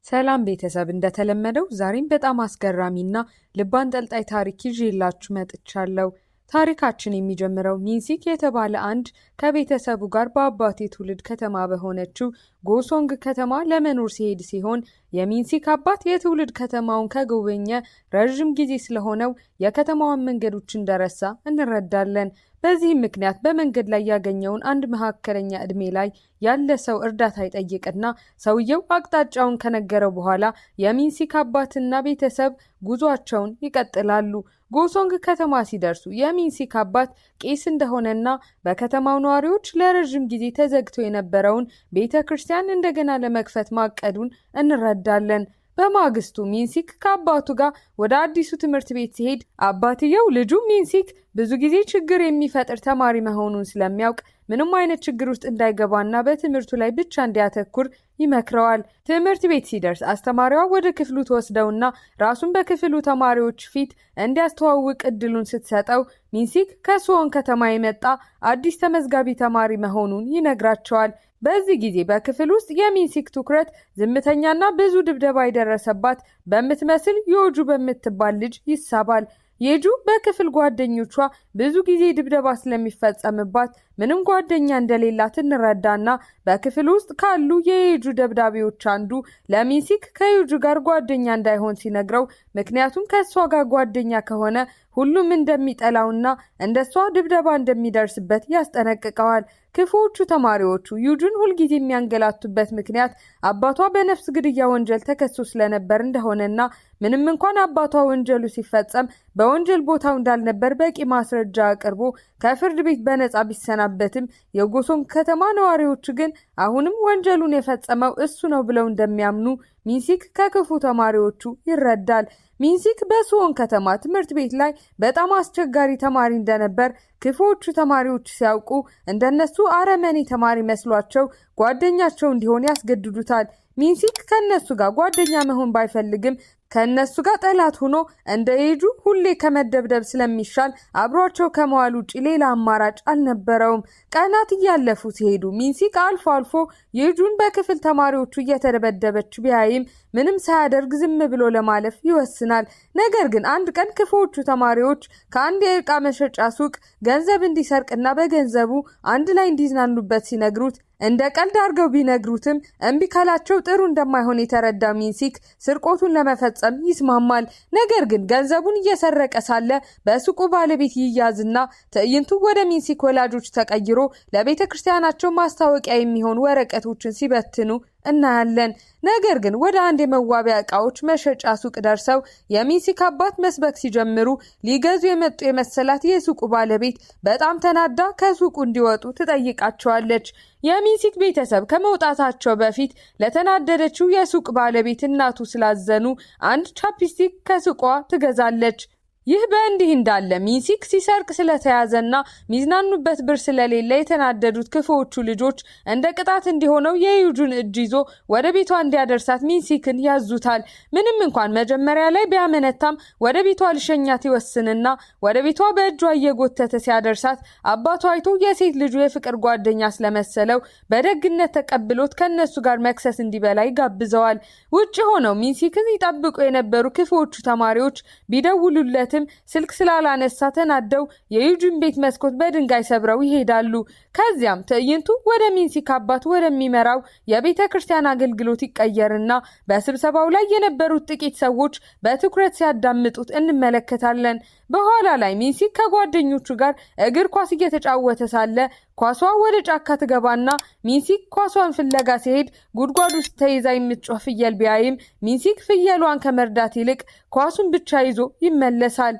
ሰላም ቤተሰብ፣ እንደተለመደው ዛሬም በጣም አስገራሚና ልብ አንጠልጣይ ታሪክ ይዤላችሁ መጥቻለሁ። ታሪካችን የሚጀምረው ሚንሲክ የተባለ አንድ ከቤተሰቡ ጋር በአባቱ የትውልድ ከተማ በሆነችው ጎሶንግ ከተማ ለመኖር ሲሄድ ሲሆን፣ የሚንሲክ አባት የትውልድ ከተማውን ከጎበኘ ረዥም ጊዜ ስለሆነው የከተማዋን መንገዶች እንደረሳ እንረዳለን። በዚህም ምክንያት በመንገድ ላይ ያገኘውን አንድ መካከለኛ ዕድሜ ላይ ያለ ሰው እርዳታ ይጠይቅና ሰውየው አቅጣጫውን ከነገረው በኋላ የሚንሲክ አባትና ቤተሰብ ጉዟቸውን ይቀጥላሉ። ጎሶንግ ከተማ ሲደርሱ የሚንሲክ አባት ቄስ እንደሆነና በከተማው ነዋሪዎች ለረዥም ጊዜ ተዘግቶ የነበረውን ቤተ ክርስቲያን እንደገና ለመክፈት ማቀዱን እንረዳለን። በማግስቱ ሚንሲክ ከአባቱ ጋር ወደ አዲሱ ትምህርት ቤት ሲሄድ፣ አባትየው ልጁ ሚንሲክ ብዙ ጊዜ ችግር የሚፈጥር ተማሪ መሆኑን ስለሚያውቅ ምንም አይነት ችግር ውስጥ እንዳይገባና በትምህርቱ ላይ ብቻ እንዲያተኩር ይመክረዋል። ትምህርት ቤት ሲደርስ አስተማሪዋ ወደ ክፍሉ ትወስደውና ራሱን በክፍሉ ተማሪዎች ፊት እንዲያስተዋውቅ እድሉን ስትሰጠው፣ ሚንሲክ ከሱዎን ከተማ የመጣ አዲስ ተመዝጋቢ ተማሪ መሆኑን ይነግራቸዋል። በዚህ ጊዜ በክፍል ውስጥ የሚንሲክ ትኩረት ዝምተኛና ብዙ ድብደባ የደረሰባት በምትመስል የጁ በምትባል ልጅ ይሳባል። የጁ በክፍል ጓደኞቿ ብዙ ጊዜ ድብደባ ስለሚፈጸምባት ምንም ጓደኛ እንደሌላት እንረዳና በክፍል ውስጥ ካሉ የየጁ ደብዳቤዎች አንዱ ለሚንሲክ ከየጁ ጋር ጓደኛ እንዳይሆን ሲነግረው፣ ምክንያቱም ከእሷ ጋር ጓደኛ ከሆነ ሁሉም እንደሚጠላውና እንደሷ ድብደባ እንደሚደርስበት ያስጠነቅቀዋል። ክፉዎቹ ተማሪዎቹ ዩጁን ሁልጊዜ የሚያንገላቱበት ምክንያት አባቷ በነፍስ ግድያ ወንጀል ተከሶ ስለነበር እንደሆነና ምንም እንኳን አባቷ ወንጀሉ ሲፈጸም በወንጀል ቦታው እንዳልነበር በቂ ማስረጃ አቅርቦ ከፍርድ ቤት በነጻ ቢሰናበትም፣ የጎሶንግ ከተማ ነዋሪዎች ግን አሁንም ወንጀሉን የፈጸመው እሱ ነው ብለው እንደሚያምኑ ሚንሲክ ከክፉ ተማሪዎቹ ይረዳል። ሚንሲክ በሱዎን ከተማ ትምህርት ቤት ላይ በጣም አስቸጋሪ ተማሪ እንደነበር ክፉዎቹ ተማሪዎች ሲያውቁ፣ እንደነሱ አረመኔ ተማሪ መስሏቸው ጓደኛቸው እንዲሆን ያስገድዱታል። ሚንሲክ ከነሱ ጋር ጓደኛ መሆን ባይፈልግም፣ ከእነሱ ጋር ጠላት ሆኖ እንደ ኤጁ ሁሌ ከመደብደብ ስለሚሻል አብሯቸው ከመዋል ውጭ ሌላ አማራጭ አልነበረውም። ቀናት እያለፉ ሲሄዱ ሚንሲክ አልፎ አልፎ የጁን በክፍል ተማሪዎቹ እየተደበደበች ቢያይም ምንም ሳያደርግ ዝም ብሎ ለማለፍ ይወስናል። ነገር ግን አንድ ቀን ክፉዎቹ ተማሪዎች ከአንድ የዕቃ መሸጫ ሱቅ ገንዘብ እንዲሰርቅና በገንዘቡ አንድ ላይ እንዲዝናኑበት ሲነግሩት፣ እንደ ቀልድ አድርገው ቢነግሩትም እምቢ ካላቸው ጥሩ እንደማይሆን የተረዳ ሚንሲክ ስርቆቱን ለመፈጸም ይስማማል። ነገር ግን ገንዘቡን እየሰረቀ ሳለ በሱቁ ባለቤት ይያዝና ትዕይንቱ ወደ ሚንሲክ ወላጆች ተቀይሮ ለቤተ ክርስቲያናቸው ማስታወቂያ የሚሆን ወረቀቶችን ሲበትኑ እናያለን። ነገር ግን ወደ አንድ የመዋቢያ እቃዎች መሸጫ ሱቅ ደርሰው የሚንሲክ አባት መስበክ ሲጀምሩ፣ ሊገዙ የመጡ የመሰላት የሱቁ ባለቤት በጣም ተናዳ ከሱቁ እንዲወጡ ትጠይቃቸዋለች። የሚንሲክ ቤተሰብ ከመውጣታቸው በፊት ለተናደደችው የሱቅ ባለቤት እናቱ ስላዘኑ አንድ chapstick ከሱቋ ትገዛለች። ይህ በእንዲህ እንዳለ ሚንሲክ ሲሰርቅ ስለተያዘና ሚዝናኑበት ብር ስለሌለ የተናደዱት ክፉዎቹ ልጆች እንደ ቅጣት እንዲሆነው የዩጁን እጅ ይዞ ወደ ቤቷ እንዲያደርሳት ሚንሲክን ያዙታል። ምንም እንኳን መጀመሪያ ላይ ቢያመነታም ወደ ቤቷ ሊሸኛት ይወስንና ወደ ቤቷ በእጇ እየጎተተ ሲያደርሳት፣ አባቷ አይቶ የሴት ልጁ የፍቅር ጓደኛ ስለመሰለው በደግነት ተቀብሎት ከእነሱ ጋር መክሰስ እንዲበላ ይጋብዘዋል። ውጭ ሆነው ሚንሲክን ይጠብቁ የነበሩ ክፉዎቹ ተማሪዎች ቢደውሉለትም ስልክ ስላላነሳ ተናደው የዩጁን ቤት መስኮት በድንጋይ ሰብረው ይሄዳሉ። ከዚያም ትዕይንቱ ወደ ሚንሲክ አባት ወደሚመራው የቤተ ክርስቲያን አገልግሎት ይቀየርና በስብሰባው ላይ የነበሩት ጥቂት ሰዎች በትኩረት ሲያዳምጡት እንመለከታለን። በኋላ ላይ ሚንሲክ ከጓደኞቹ ጋር እግር ኳስ እየተጫወተ ሳለ ኳሷ ወደ ጫካ ትገባና ሚንሲክ ኳሷን ፍለጋ ሲሄድ ጉድጓድ ውስጥ ተይዛ የምትጮህ ፍየል ቢያይም፣ ሚንሲክ ፍየሏን ከመርዳት ይልቅ ኳሱን ብቻ ይዞ ይመለሳል።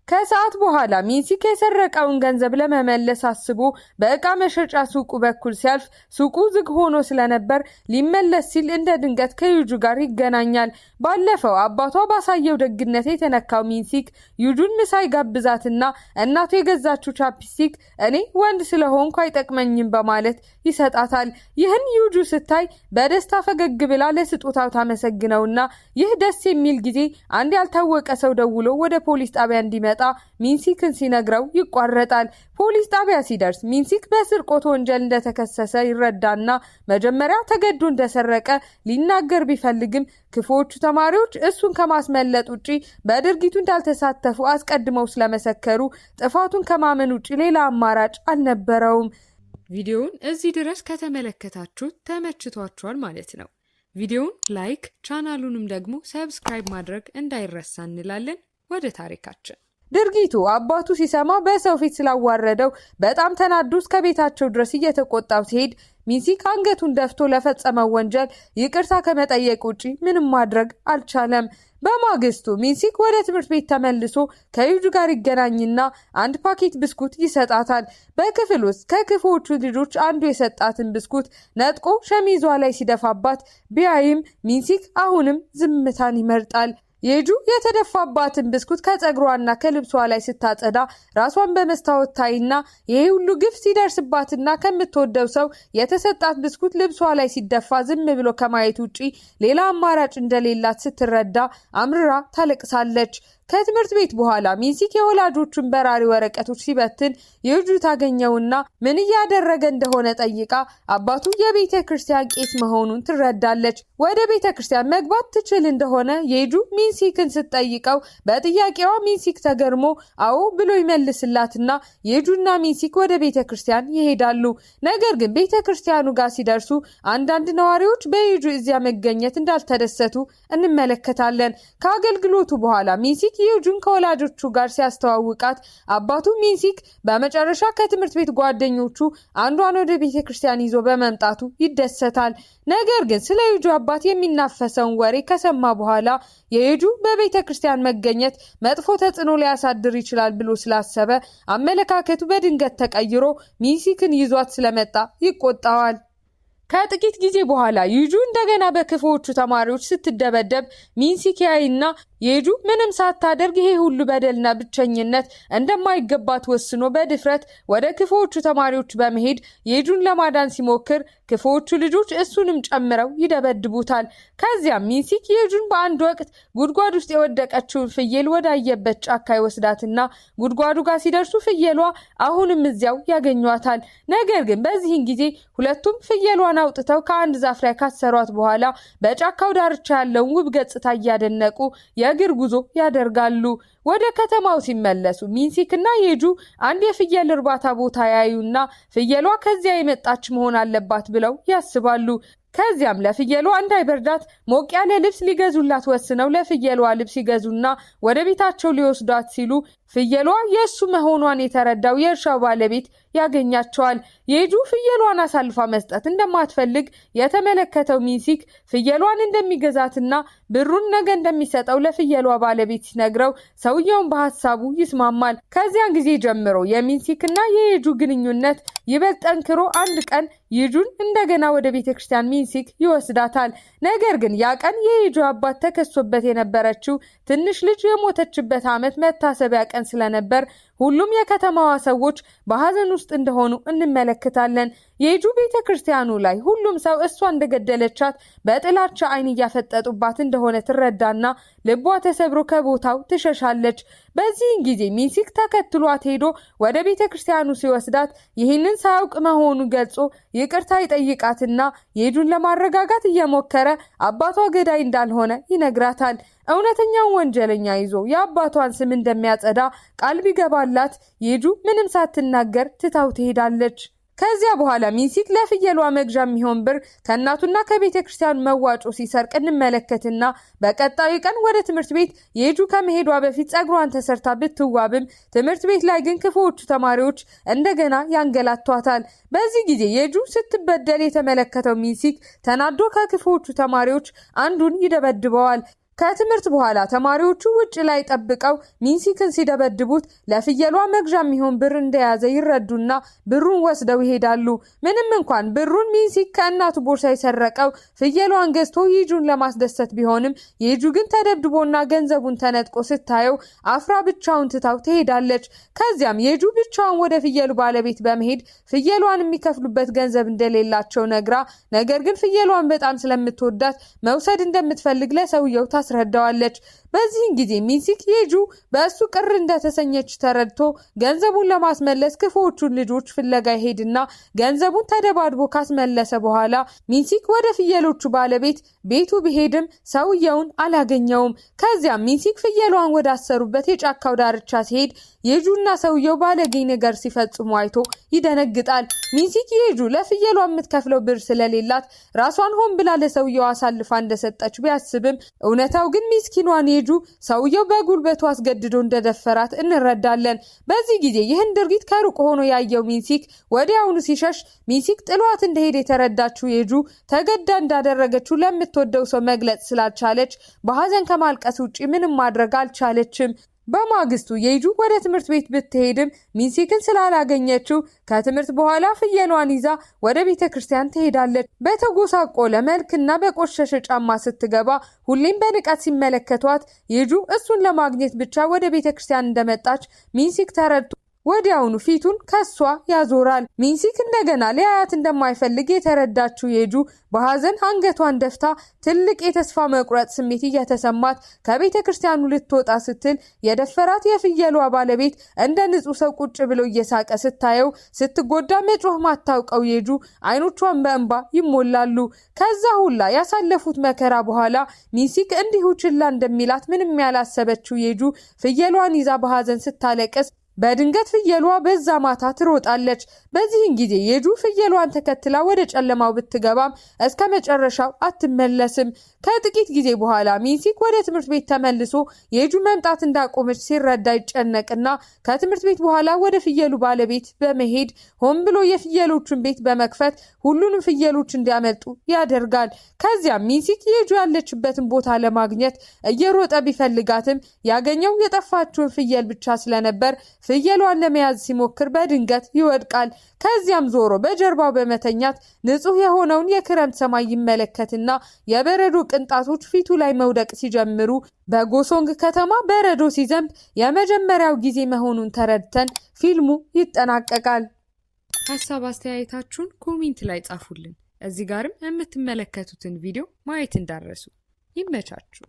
ከሰዓት በኋላ ሚንሲክ የሰረቀውን ገንዘብ ለመመለስ አስቦ በእቃ መሸጫ ሱቁ በኩል ሲያልፍ፣ ሱቁ ዝግ ሆኖ ስለነበር ሊመለስ ሲል እንደ ድንገት ከዩጁ ጋር ይገናኛል። ባለፈው አባቷ ባሳየው ደግነት የተነካው ሚንሲክ ዩጁን ምሳ ይጋብዛትና እናቱ የገዛችው chapstick እኔ ወንድ ስለሆንኩ አይጠቅመኝም በማለት ይሰጣታል። ይህን ዩጁ ስታይ በደስታ ፈገግ ብላ ለስጦታው ታመሰግነውና ይህ ደስ የሚል ጊዜ አንድ ያልታወቀ ሰው ደውሎ ወደ ፖሊስ ጣቢያ እንዲመጣ እንደሚመጣ ሚንሲክን ሲነግረው ይቋረጣል። ፖሊስ ጣቢያ ሲደርስ ሚንሲክ በስርቆት ወንጀል እንደተከሰሰ ይረዳና መጀመሪያ ተገዶ እንደሰረቀ ሊናገር ቢፈልግም ክፉዎቹ ተማሪዎች እሱን ከማስመለጥ ውጪ በድርጊቱ እንዳልተሳተፉ አስቀድመው ስለመሰከሩ ጥፋቱን ከማመን ውጪ ሌላ አማራጭ አልነበረውም። ቪዲዮውን እዚህ ድረስ ከተመለከታችሁ ተመችቷችኋል ማለት ነው። ቪዲዮውን like፣ ቻናሉንም ደግሞ subscribe ማድረግ እንዳይረሳ እንላለን። ወደ ታሪካችን። ድርጊቱ አባቱ ሲሰማ በሰው ፊት ስላዋረደው በጣም ተናዶ እስከ ቤታቸው ድረስ እየተቆጣው ሲሄድ ሚንሲክ አንገቱን ደፍቶ ለፈጸመው ወንጀል ይቅርታ ከመጠየቅ ውጪ ምንም ማድረግ አልቻለም። በማግስቱ ሚንሲክ ወደ ትምህርት ቤት ተመልሶ ከዩጁ ጋር ይገናኝና አንድ ፓኬት ብስኩት ይሰጣታል። በክፍል ውስጥ ከክፉዎቹ ልጆች አንዱ የሰጣትን ብስኩት ነጥቆ ሸሚዟ ላይ ሲደፋባት ቢያይም ሚንሲክ አሁንም ዝምታን ይመርጣል። የጁ የተደፋባትን ብስኩት ከፀጉሯና ከልብሷ ላይ ስታጸዳ ራሷን በመስታወት ታይና ይሄ ሁሉ ግፍ ሲደርስባትና ከምትወደው ሰው የተሰጣት ብስኩት ልብሷ ላይ ሲደፋ ዝም ብሎ ከማየት ውጪ ሌላ አማራጭ እንደሌላት ስትረዳ አምርራ ታለቅሳለች። ከትምህርት ቤት በኋላ ሚንሲክ የወላጆቹን በራሪ ወረቀቶች ሲበትን የጁ ታገኘውና ምን እያደረገ እንደሆነ ጠይቃ አባቱ የቤተ ክርስቲያን ቄስ መሆኑን ትረዳለች። ወደ ቤተ ክርስቲያን መግባት ትችል እንደሆነ የጁ ሚንሲክን ስትጠይቀው በጥያቄዋ ሚንሲክ ተገርሞ አዎ ብሎ ይመልስላትና የጁና ሚንሲክ ወደ ቤተ ክርስቲያን ይሄዳሉ። ነገር ግን ቤተ ክርስቲያኑ ጋር ሲደርሱ አንዳንድ ነዋሪዎች በየጁ እዚያ መገኘት እንዳልተደሰቱ እንመለከታለን። ከአገልግሎቱ በኋላ ሚንሲክ የጁን ከወላጆቹ ጋር ሲያስተዋውቃት አባቱ ሚንሲክ በመጨረሻ ከትምህርት ቤት ጓደኞቹ አንዷን ወደ ቤተ ክርስቲያን ይዞ በመምጣቱ ይደሰታል። ነገር ግን ስለ የጁ አባት የሚናፈሰውን ወሬ ከሰማ በኋላ የየጁ በቤተ ክርስቲያን መገኘት መጥፎ ተጽዕኖ ሊያሳድር ይችላል ብሎ ስላሰበ አመለካከቱ በድንገት ተቀይሮ ሚንሲክን ይዟት ስለመጣ ይቆጣዋል። ከጥቂት ጊዜ በኋላ ይጁ እንደገና በክፉዎቹ ተማሪዎች ስትደበደብ ሚንሲክ ያይና የጁ ምንም ሳታደርግ ይሄ ሁሉ በደልና ብቸኝነት እንደማይገባት ወስኖ በድፍረት ወደ ክፉዎቹ ተማሪዎች በመሄድ የጁን ለማዳን ሲሞክር ክፉዎቹ ልጆች እሱንም ጨምረው ይደበድቡታል። ከዚያም ሚንሲክ የጁን በአንድ ወቅት ጉድጓድ ውስጥ የወደቀችውን ፍየል ወዳየበት ጫካ ይወስዳትና ጉድጓዱ ጋር ሲደርሱ ፍየሏ አሁንም እዚያው ያገኟታል። ነገር ግን በዚህን ጊዜ ሁለቱም ፍየሏን አውጥተው ከአንድ ዛፍ ላይ ካሰሯት በኋላ በጫካው ዳርቻ ያለውን ውብ ገጽታ እያደነቁ የእግር ጉዞ ያደርጋሉ። ወደ ከተማው ሲመለሱ ሚንሲክና የጁ አንድ የፍየል እርባታ ቦታ ያዩና ፍየሏ ከዚያ የመጣች መሆን አለባት ብለው ያስባሉ። ከዚያም ለፍየሏ እንዳይበርዳት ሞቅ ያለ ልብስ ሊገዙላት ወስነው ለፍየሏ ልብስ ይገዙና ወደ ቤታቸው ሊወስዷት ሲሉ ፍየሏ የእሱ መሆኗን የተረዳው የእርሻው ባለቤት ያገኛቸዋል። የጁ ፍየሏን አሳልፋ መስጠት እንደማትፈልግ የተመለከተው ሚንሲክ ፍየሏን እንደሚገዛትና ብሩን ነገ እንደሚሰጠው ለፍየሏ ባለቤት ሲነግረው ሰውየውን በሀሳቡ ይስማማል። ከዚያን ጊዜ ጀምሮ የሚንሲክና የየጁ ግንኙነት ይበልጥ ጠንክሮ አንድ ቀን ይጁን እንደገና ወደ ቤተ ክርስቲያን ሚንሲክ ይወስዳታል። ነገር ግን ያ ቀን የየጁ አባት ተከሶበት የነበረችው ትንሽ ልጅ የሞተችበት ዓመት መታሰቢያ ቀን ስለነበር ሁሉም የከተማዋ ሰዎች በሀዘን ውስጥ እንደሆኑ እንመለከታለን። የጁ ቤተ ክርስቲያኑ ላይ ሁሉም ሰው እሷ እንደገደለቻት በጥላቻ ዓይን እያፈጠጡባት እንደሆነ ትረዳና ልቧ ተሰብሮ ከቦታው ትሸሻለች። በዚህን ጊዜ ሚንሲክ ተከትሏት ሄዶ ወደ ቤተ ክርስቲያኑ ሲወስዳት ይህንን ሳያውቅ መሆኑ ገልጾ ይቅርታ ይጠይቃትና የጁን ለማረጋጋት እየሞከረ አባቷ ገዳይ እንዳልሆነ ይነግራታል። እውነተኛውን ወንጀለኛ ይዞ የአባቷን ስም እንደሚያጸዳ ቃል ቢገባላት የጁ ምንም ሳትናገር ትታው ትሄዳለች። ከዚያ በኋላ ሚንሲክ ለፍየሏ መግዣ የሚሆን ብር ከእናቱና ከቤተ ክርስቲያን መዋጮ ሲሰርቅ እንመለከትና በቀጣዩ ቀን ወደ ትምህርት ቤት የጁ ከመሄዷ በፊት ጸጉሯን ተሰርታ ብትዋብም ትምህርት ቤት ላይ ግን ክፉዎቹ ተማሪዎች እንደገና ያንገላቷታል። በዚህ ጊዜ የጁ ስትበደል የተመለከተው ሚንሲክ ተናዶ ከክፉዎቹ ተማሪዎች አንዱን ይደበድበዋል። ከትምህርት በኋላ ተማሪዎቹ ውጭ ላይ ጠብቀው ሚንሲክን ሲደበድቡት ለፍየሏ መግዣ የሚሆን ብር እንደያዘ ይረዱና ብሩን ወስደው ይሄዳሉ። ምንም እንኳን ብሩን ሚንሲክ ከእናቱ ቦርሳ የሰረቀው ፍየሏን ገዝቶ ይጁን ለማስደሰት ቢሆንም የጁ ግን ተደብድቦና ገንዘቡን ተነጥቆ ስታየው አፍራ ብቻውን ትታው ትሄዳለች። ከዚያም የጁ ብቻውን ወደ ፍየሉ ባለቤት በመሄድ ፍየሏን የሚከፍሉበት ገንዘብ እንደሌላቸው ነግራ፣ ነገር ግን ፍየሏን በጣም ስለምትወዳት መውሰድ እንደምትፈልግ ለሰውየው ታስረዳዋለች። በዚህን ጊዜ ሚንሲክ የጁ በእሱ ቅር እንደተሰኘች ተረድቶ ገንዘቡን ለማስመለስ ክፉዎቹን ልጆች ፍለጋ ይሄድና ገንዘቡን ተደባድቦ ካስመለሰ በኋላ ሚንሲክ ወደ ፍየሎቹ ባለቤት ቤቱ ቢሄድም ሰውየውን አላገኘውም። ከዚያም ሚንሲክ ፍየሏን ወዳሰሩበት የጫካው ዳርቻ ሲሄድ የጁና ሰውየው ባለጌ ነገር ሲፈጽሙ አይቶ ይደነግጣል። ሚንሲክ የጁ ለፍየሏ የምትከፍለው ብር ስለሌላት ራሷን ሆን ብላ ለሰውየው አሳልፋ እንደሰጠች ቢያስብም እውነታው ግን ሚስኪኗን የጁ ሰውየው በጉልበቱ አስገድዶ እንደደፈራት እንረዳለን። በዚህ ጊዜ ይህን ድርጊት ከሩቅ ሆኖ ያየው ሚንሲክ ወዲያውኑ ሲሸሽ ሚንሲክ ጥሏት እንደሄደ የተረዳችው የጁ ተገዳ እንዳደረገችው ለምትወደው ሰው መግለጽ ስላልቻለች በሀዘን ከማልቀስ ውጭ ምንም ማድረግ አልቻለችም። በማግስቱ የጁ ወደ ትምህርት ቤት ብትሄድም ሚንሲክን ስላላገኘችው ከትምህርት በኋላ ፍየሏን ይዛ ወደ ቤተ ክርስቲያን ትሄዳለች። በተጎሳቆለ መልክና በቆሸሸ ጫማ ስትገባ ሁሌም በንቀት ሲመለከቷት የጁ እሱን ለማግኘት ብቻ ወደ ቤተ ክርስቲያን እንደመጣች ሚንሲክ ተረድቶ ወዲያውኑ ፊቱን ከሷ ያዞራል። ሚንሲክ እንደገና ሊያያት እንደማይፈልግ የተረዳችው የጁ በሀዘን አንገቷን ደፍታ ትልቅ የተስፋ መቁረጥ ስሜት እየተሰማት ከቤተ ክርስቲያኑ ልትወጣ ስትል የደፈራት የፍየሏ ባለቤት እንደ ንጹሕ ሰው ቁጭ ብሎ እየሳቀ ስታየው ስትጎዳ መጮህ ማታውቀው የጁ አይኖቿን በእንባ ይሞላሉ። ከዛ ሁላ ያሳለፉት መከራ በኋላ ሚንሲክ እንዲሁ ችላ እንደሚላት ምንም ያላሰበችው የጁ ፍየሏን ይዛ በሀዘን ስታለቅስ በድንገት ፍየሏ በዛ ማታ ትሮጣለች። በዚህን ጊዜ የጁ ፍየሏን ተከትላ ወደ ጨለማው ብትገባም እስከ መጨረሻው አትመለስም። ከጥቂት ጊዜ በኋላ ሚንሲክ ወደ ትምህርት ቤት ተመልሶ የጁ መምጣት እንዳቆመች ሲረዳ ይጨነቅና ከትምህርት ቤት በኋላ ወደ ፍየሉ ባለቤት በመሄድ ሆን ብሎ የፍየሎቹን ቤት በመክፈት ሁሉንም ፍየሎች እንዲያመልጡ ያደርጋል። ከዚያም ሚንሲክ የጁ ያለችበትን ቦታ ለማግኘት እየሮጠ ቢፈልጋትም ያገኘው የጠፋችውን ፍየል ብቻ ስለነበር ፍየሏን ለመያዝ ሲሞክር በድንገት ይወድቃል። ከዚያም ዞሮ በጀርባው በመተኛት ንጹሕ የሆነውን የክረምት ሰማይ ይመለከትና የበረዶ ቅንጣቶች ፊቱ ላይ መውደቅ ሲጀምሩ በጎሶንግ ከተማ በረዶ ሲዘንብ የመጀመሪያው ጊዜ መሆኑን ተረድተን ፊልሙ ይጠናቀቃል። ሀሳብ አስተያየታችሁን comment ላይ ጻፉልን። እዚህ ጋርም የምትመለከቱትን ቪዲዮ ማየት እንዳትረሱ። ይመቻችሁ።